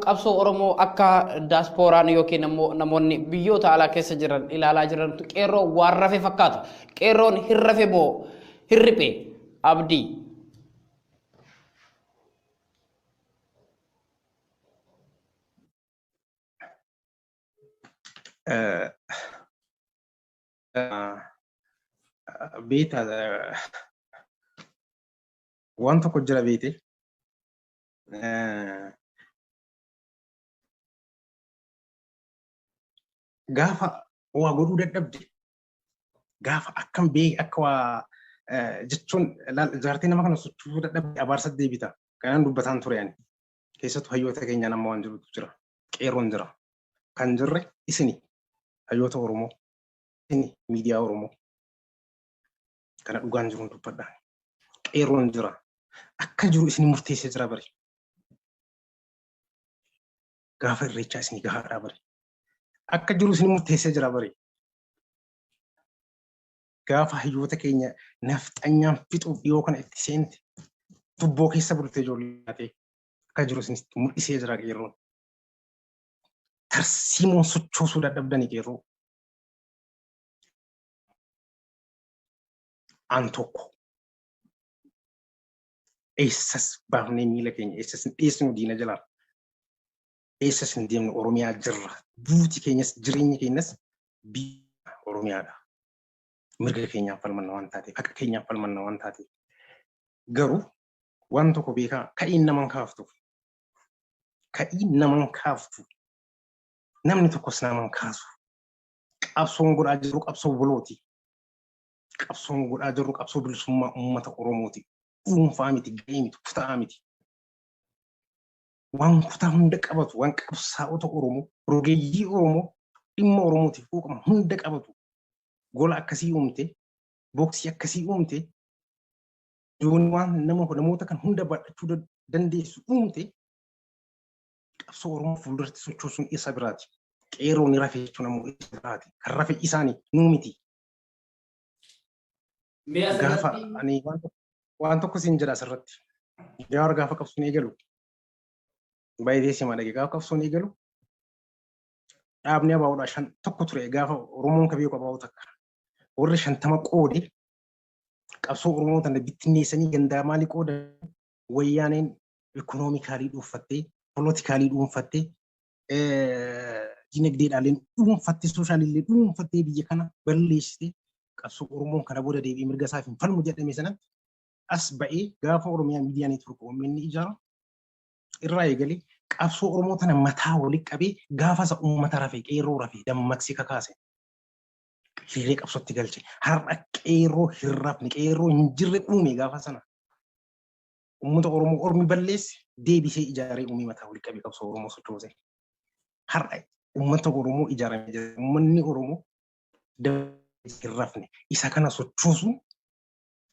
Qabsoo Oromoo akka daaspooraan yookiin ammoo namoonni biyyoota alaa keessa jiran ilaalaa jiran qeerroo waan rafe fakkaata. Qeerroon hin rafe moo hin riphe, Abdii? Beektaa, waan tokko jira beekte. Gaafa waa godhuu dadhabde, gaafa akkam bee akka waa jechuun jaartii nama kana sochoosuu dadhabde, abaarsa deebita. Kanaan dubbataan ture ani. Keessattuu hayyoota keenyaan amma waan jirutu jira. Qeerroon jira. Kan jirre isini hayyoota Oromoo, isini miidiyaa Oromoo. Kana dhugaan jiruun dubbadha. Qeerroon jira. Akka jiru isin murteessee jira bari. Gaafa irreechaa isin gahaadhaa bari. Akka jiru isin murteessee jira bari. Gaafa hayyoota keenya nafxanyaan fixuuf dhiyoo kana itti seente, tubboo keessa bulte ijoollee taatee, akka jiru isin mul'isee jira qeerroon. Tarsiimoon sochoosuu dadhabdanii qeerroo. An tokko eessas baafnee miila keenya eessas hin dhiyeessinu diina jalaa. Eessas hin deemnu, Oromiyaa jirra. Duuti keenyas jireenyi keenyas biyya Oromiyaadha. Mirga keenyaaf falmanna waan taateef, haqa keenyaaf falmanna waan taateef. Garuu waan tokko beekaa, ka'iin naman kaaftu. Ka'iin naman kaaftu. Namni tokkos naman kaasu. Qabsoon godhaa jirru qabsoo bolooti. Qabsoon godhaa jirru qabsoo bilisummaa uummata Oromooti. Dhuunfaa miti, gahee miti, kutaa miti. Waan kutaa hunda qabatu, waan qabsaa'ota Oromoo, rogeeyyii Oromoo, dhimma Oromootiif quuqaman hunda qabatu. Gola akkasii uumte, booksii akkasii uumte, doonii waan nama namoota kan hunda baadhachuu dandeessu uumte, qabsoo Oromoo fuulduratti sochoosuun isa biraati. Qeerroo ni rafe jechuun ammoo isa biraati. Kan rafe isaani, nuu miti. Gaafa ani waan tokko siin jedha asirratti. Jawaar gaafa qabsoon eegalu, baay'ee simaa dhage, gaafa qabsoon eegalu dhaabni ABOdhaa shan tokko ture. Gaafa Oromoon ka beeku ABO takka. Warri 50 qoode qabsoo Oromoo tana bittinneessanii gandaa maalii qooda, wayyaaneen economically dhuunfattee, politically dhuunfattee, dinagdeedhaaleen dhuunfattee, socialillee dhuunfattee, biyya kana balleessitee, qabsoo Oromoon kana booda deebi'ee mirga isaaf hin falmu jedhame sanatti as ba'ee, gaafa Oromiyaa Miidiyaa Network OMN ijaaru irraa eegalee, qabsoo Oromoo tana mataa walitti qabee, gaafa isa uummata rafe, qeerroo rafe dammaqsee kakaase. Hiriiree qabsootti galche. Har'a qeerroo hin rafne, qeerroo hin jirre uume gaafa sana. Uummata Oromoo ormi balleesse deebisee ijaaree uumee mataa walitti qabee qabsoo Oromoo sochoose. Har'a uummata Oromoo ijaaramee jira. Uummanni Oromoo hin rafne. Isa kana sochoosuun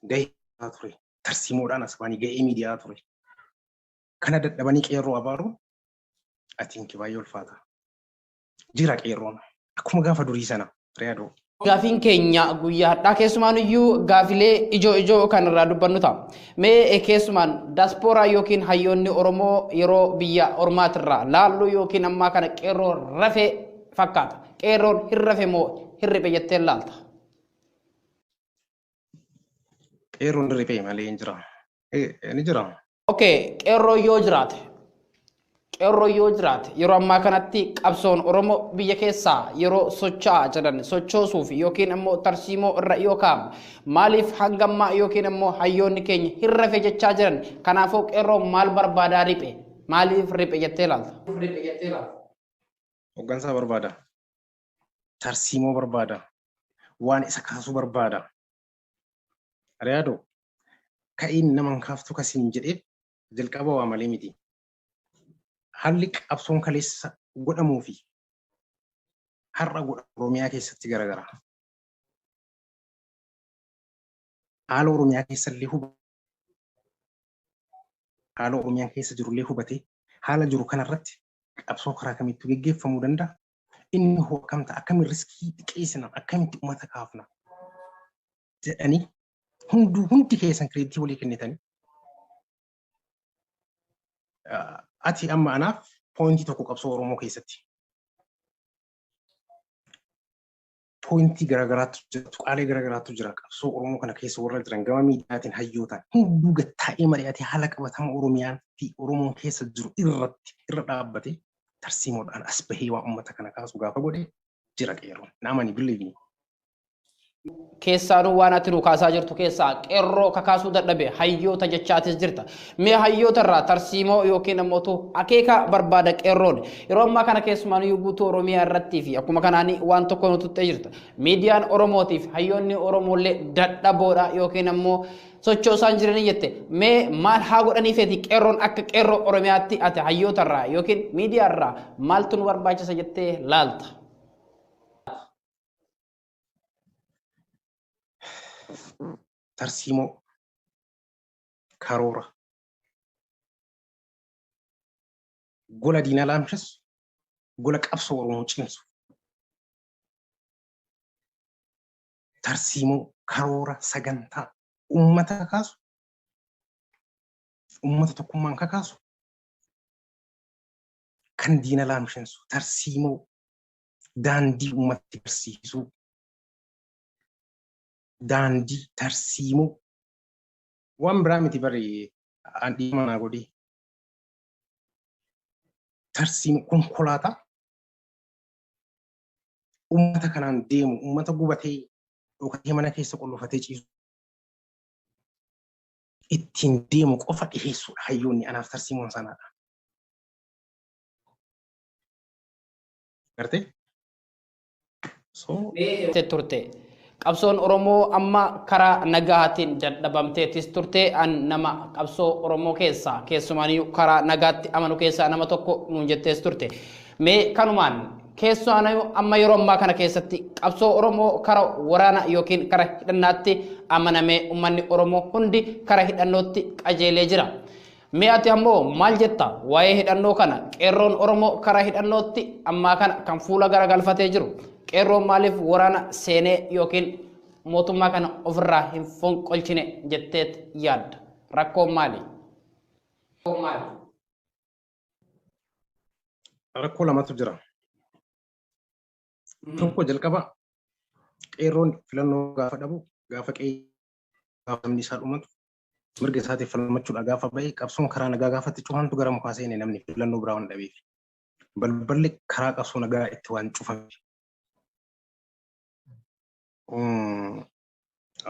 gahee ture. Tarsiimoodhaan as baanii gahee miidiyaa ture. Kana dadhabanii qeerroo abaaruun atiinki baay'ee ulfaata. Jira qeerroon. Akkuma gaafa durii sana Riyaadoo. Gaafiin keenya guyyaa har'aa keessumaan iyyuu gaafilee ijoo ijoo kan irraa dubbannu ta'a. Mee keessumaan daaspooraa yookiin hayyoonni Oromoo yeroo biyya ormaatirraa laallu yookiin ammaa kana qeerroo rafe fakkaata. Qeerroon hin rafe moo hin riphe jettee laalta? Qeerroon riphee malee hin jira. Ni jira. Okay, qeerroo yoo jiraate, qeerroo yoo jiraate, yeroo ammaa kanatti qabsoon Oromoo biyya keessaa yeroo socho'aa jiran sochoosuuf yookiin ammoo tarsiimoo irra yoo kaa'amu, maaliif hangammaa yookiin ammoo hayyoonni keenya hin rafe jechaa jiran? Kanaafuu qeerroo maal barbaadaa riphe? Maaliif riphe jettee ilaalta? Hooggansaa barbaada. Tarsiimoo barbaada. Waan isa kaasuu barbaada. Riyaadoo, ka'iin naman kaaftu kasiin jedheef jalqaba waa malee miti. Haalli qabsoon kaleessa godhamuu fi har'a godhamu Oromiyaa keessatti garagara. Haala Oromiyaa keessa illee hubate, haala Oromiyaa keessa jirullee hubatee, haala jiru kanarratti qabsoo karaa kamittuu geggeeffamuu danda'a? Inni hoo akkam ta'a? Akkamiin riskii xiqqeessina? Akkamitti uummata kaafna? Jedhanii hunduu hundi keessan credit walii kennitanii. Ati amma anaaf Pointii tokko qabsoo Oromoo keessatti. Pointii garaagaraatu jira, tuqaalee garaagaraatu jira. Qabsoo Oromoo kana keessa warra jiran gama miidiyaatiin hayyootaan hunduu gattaa'ee mari'atee haala qabatama Oromiyaan fi Oromoon keessa jiru irratti irra dhaabbate tarsiimoodhaan as bahee waa uummata kana kaasu gaafa godhe jira qeerroon. Naamani, believe me. Keessaanuu waan ati nu kaasaa jirtu keessaa qeerroo kakaasuu dadhabe hayyoota jechaatis jirta. Mee hayyoota irraa tarsiimoo yookiin ammoo akeeka barbaada qeerroon. Yeroo ammaa kana keessumaan guutuu Oromiyaa irrattii fi akkuma kanaan waan tokko nu tuttee jirta. Miidiyaan Oromootiif hayyoonni Oromoollee dadhaboodha yookiin ammoo sochoosaan jiranii jette. Mee maal haa godhanii feeti qeerroon akka qeerroo Oromiyaatti ati hayyoota irraa yookiin miidiyaa irraa maaltu nu barbaachisa jettee laalta? Tarsiimoo, karoora, gola diinaa laamsessu, gola qabsoo Oromoo cimsu, tarsiimoo, karoora, sagantaa uummata kakaasu, uummata tokkummaan kakaasu, kan diina laamsessu, tarsiimoo daandii uummatatti barsiisuu, daandii tarsiimoo waan biraa miti bari an dhiima naa godhee tarsiimoo konkolaataa uummata kanaan deemu, uummata gubatee dhokatee mana keessa qollofatee ciisu ittiin deemu qofa dhiheessuudha hayyoonni anaaf tarsiimoon sanaadha. Gartee? So turte. Qabsoon Oromoo amma karaa nagaatiin dadhabamteetis turte. An nama qabsoo Oromoo keessaa keessumaaniyyuu karaa nagaatti amanu keessaa nama tokko nuun jettees turte. Mee kanumaan keessumaaniyyuu amma yeroo ammaa kana keessatti qabsoo Oromoo karaa waraana yookiin karaa hidhannaatti amanamee uummanni Oromoo hundi karaa hidhannootti qajeelee jira. Mee ati ammoo maal jetta waa'ee hidhannoo kana? Qeerroon Oromoo karaa hidhannootti ammaa kana kan fuula garagalfatee jiru. Qeerroon maaliif waraana seenee yookiin mootummaa kana ofirraa hin fonqolchine jetteet yaadda? Rakkoon maali? Rakkoo lamatu jira. Tokko jalqaba qeerroon filannoo gaafa dhabu, gaafa qe'ee gaafa namni isaa dhumatu, mirga isaatiif falmachuudha gaafa ba'e, qabsoon karaa nagaa gaafatti cufantu gara mukaa seene namni filannoo biraa waan dhabeef. Balballi karaa qabsoo nagaa itti waan cufame.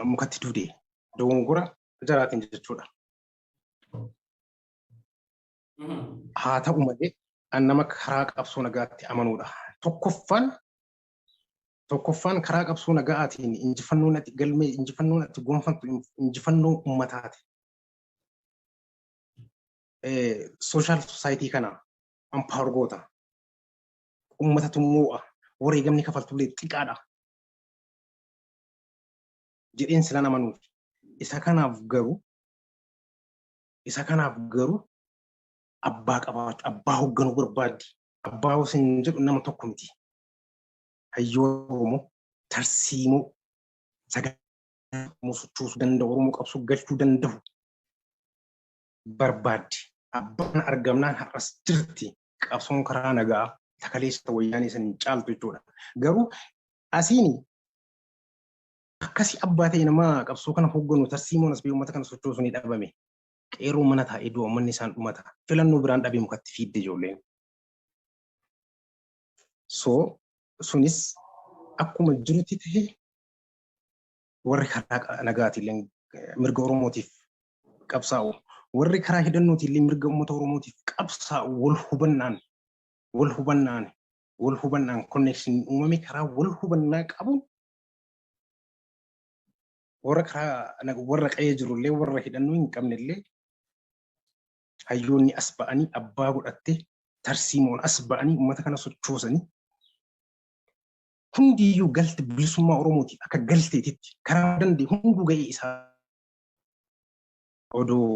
Mukatti duudee dogongora jaraatiin jechuudha. Haa ta'u malee an nama karaa qabsoo nagaatti amanuudha. Tokkoffaan karaa qabsoo nagaatiin injifannoon ati galmee, injifannoon ati gonfattu injifannoo uummataati. Social society kana empower goota. Uummatatu moo'a. Wareegamni kafaltullee xiqqaadha. Jedheen silan amanuuf. Isa kanaaf garuu abbaa qabaachuu, abbaa hoogganuu barbaaddi. Abbaa osoo jedhu nama tokko miti. Hayyoota Oromoo tarsiimoo sagalee Oromoo sochoosuu danda'u, Oromoo qabsoo galchuu danda'u barbaaddi. Abbaan argamnaan har'as jirti qabsoon karaa nagaa takaleessa wayyaanee san hin caaltu jechuudha. Garuu asiin akkasii abbaa ta'e nama qabsoo kana hoogganu, tarsiimoon as ba'ee uummata kana sochoosu ni dhabame. Qeerroo mana taa'ee du'a, uummanni isaan dhumata. Filannoo biraan dhabee mukatti fiidde ijoolleen. So sunis akkuma jirutti ta'e warri karaa nagaatiin mirga Oromootiif qabsaa'u, warri karaa hidhannootiin mirga uummata Oromootiif qabsaa'u wal hubannaan connection uumame karaa wal hubannaa qabu warra karaa warra qe'ee jirullee warra hidhannoo hin qabnellee hayyoonni as ba'anii abbaa godhattee tarsiimoon as ba'anii uummata kana sochoosanii hundiyyuu galte bilisummaa Oromootiif akka galteetitti karaa danda'e hunduu ga'ee isaa odoo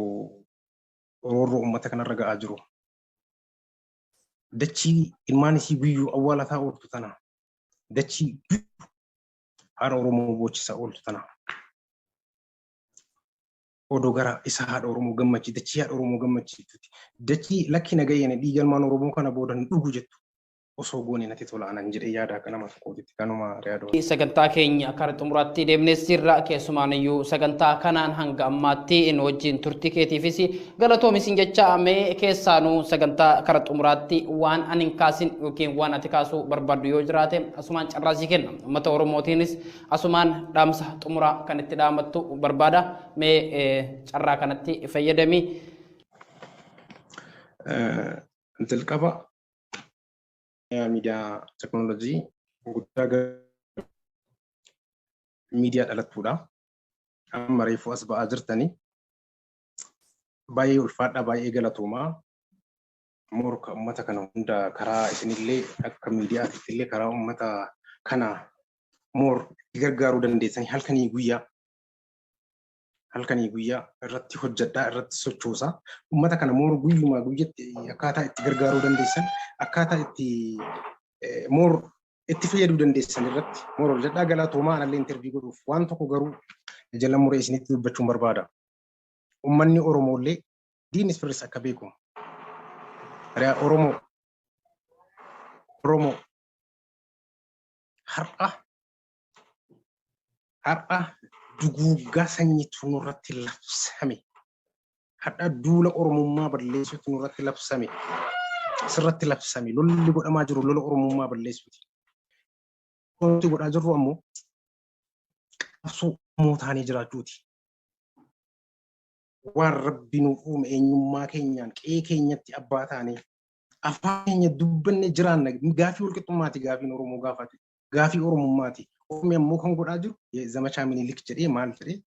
roorroo uummata kanarra ga'aa jiru. Dachii ilmaan isii guyyuu awwaalataa ooltu tana. Dachii haadha Oromoo boochisaa ooltu tana. Odoo gara isa haadha Oromoo gammachiiftu, dachii haadha Oromoo gammachiiftutti, dachii lakki nagayyane dhiigalmaan Oromoo kana booda hin dhugu jettu osoo goone natti tola anan jedhee yaada akka nama tokkootitti kanuma yaaduu. Sagantaa keenya kara xumuraatti deemnes jirra. Keessumaan iyyuu sagantaa kanaan hanga ammaatti nu wajjin turtii keetiifis galatoomi isin jecha. Mee keessaanuu sagantaa kara xumuraatti waan ani hin kaasin yookiin waan ati kaasuu barbaaddu yoo jiraate asumaan carraa sii kenna. Uummata Oromootiinis asumaan dhaamsa xumuraa kan itti dhaamattu barbaada. Mee carraa kanatti fayyadami. Jalqaba miidiyaa teknoolojii guddaa miidiyaa dhalattuudha. Amma reefu as ba'aa jirtanii baay'ee ulfaadhaa, baay'ee galatoomaa. Morka uummata kana hunda karaa isinillee akka miidiyaatitti illee karaa uummata kana moor gargaaruu dandeessanii halkanii guyyaa irratti hojjedhaa, irratti sochoosaa. Uummata kana moor guyyumaa guyyatti akkaataa itti gargaaruu dandeessan, akkaataa itti moor itti fayyaduu dandeessan irratti moor hojjedhaa. Galatoomaa. Anallee interview godhuuf waan tokko garuu jala muree isinitti dubbachuun barbaada. Uummanni Oromoollee diinis firris akka beeku. Oromoo har'a duguuggaa sanyiitu nurratti labsame. Har'a duula Oromummaa balleessuutu nurratti labsame. Sirratti labsame. Lolli godhamaa jiru lola Oromummaa balleessuuti. Wanti godhaa jirru ammoo qabsoo Oromoo taanee jiraachuuti. Waan Rabbi nu uume eenyummaa keenyaan qe'ee keenyatti abbaa taanee afaan keenya dubbanne jiraanna. Gaafii walqixxummaati gaafiin Oromoo gaafate. Gaafii Oromummaati. Oromi ammoo kan godhaa jiru zamachaa Minilik jedhee maal jedhee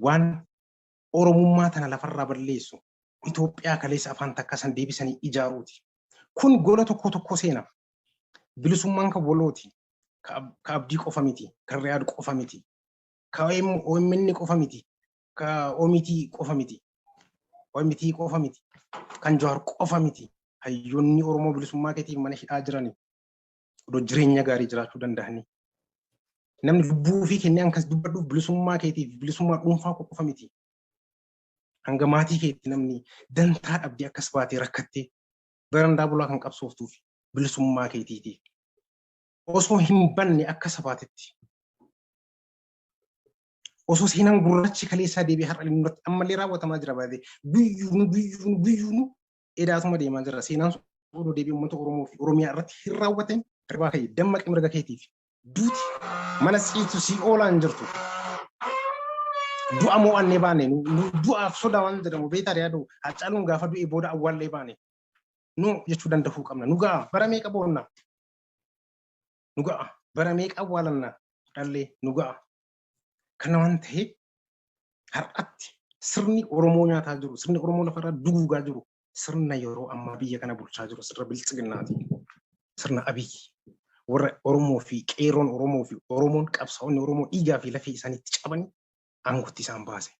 waan Oromummaa tana lafarraa balleessu, Itoophiyaa kaleessa afaan takka san deebisanii ijaaruuti. Kun gola tokko tokko seena. Bilisummaan kan walooti. Ka Abdii qofa miti. Kan Riyaad qofa miti. Ka OMN qofa miti. Ka OMT qofa miti. OMT qofa miti. Kan Jawaar qofa miti. Hayyoonni Oromoo bilisummaa keetiif mana hidhaa jirani. Odoo jireenya gaarii jiraachuu danda'anii. Namni lubbuu ofii kennee akkas dubbadhuuf bilisummaa keetiif bilisummaa dhuunfaa koo qofa miti. Hanga maatii keetti namni dantaa dhabdee akkas baatee rakkattee barandaa bulaa kan qabsooftuuf bilisummaa keetiitiif. Osoo hin banne akka sabaatitti. Osoo seenaan gurraachi kaleessaa deebi'ee har'a nurratti ammallee raawwatamaa jira baatee guyyuunu guyyuunu guyyuunu edaatuma deemaa jira. Seenaan sun odoo deebi'ee uummata Oromoo fi Oromiyaa irratti hin raawwatin ribaa ka'e dammaqi mirga keetiif. Duuti mana ciitu si oolaan jirtu. Du'a mo'annee baane, nu du'aaf sodaa waan jedhamu beektaa yaadu. Hacaaluun gaafa du'e booda awwaallee baane. Nu jechuu danda'uu qabna. Nu ga'a, bara meeqa boonna? Nu ga'a, bara meeqa awwaalanna dhallee? Nu ga'a. Kana waan ta'eef har'atti sirni Oromoo nyaataa jiru, sirni Oromoo lafarraa duguugaa jiru, sirna yeroo ammaa biyya kana bulchaa jiru sirna Biltsiginnaati. Sirna Abiyyi. Warra Oromoo fi qeerroon Oromoo fi Oromoon qabsaa'onni Oromoo dhiigaa fi lafee isaaniitti cabanii aangootti isaan baase.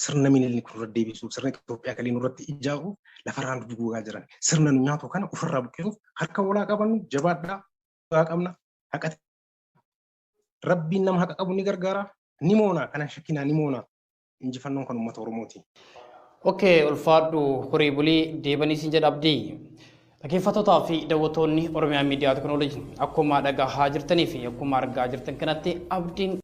Sirna Minilik nurra deebisuuf, sirna Itoophiyaa kalii nurratti ijaaruuf lafarraan duguugaa jiran. Sirna nu nyaatu kana ofirraa buqqisuuf harka walaa qabannu jabaadhaa qabna. Haqa Rabbiin nama haqa qabu ni gargaara. Ni moona, kana shakkinaa, ni moona. Injifannoon kan uummata Oromooti. Okay, ulfaadhu, horii bulii, deebanii siin jedha Abdii. Dhaggeeffattootaa fi daawwattoonni Oromiyaa Miidiyaa Teknooloojii, akkuma dhagahaa jirtanii fi akkuma argaa jirtan kanatti Abdiin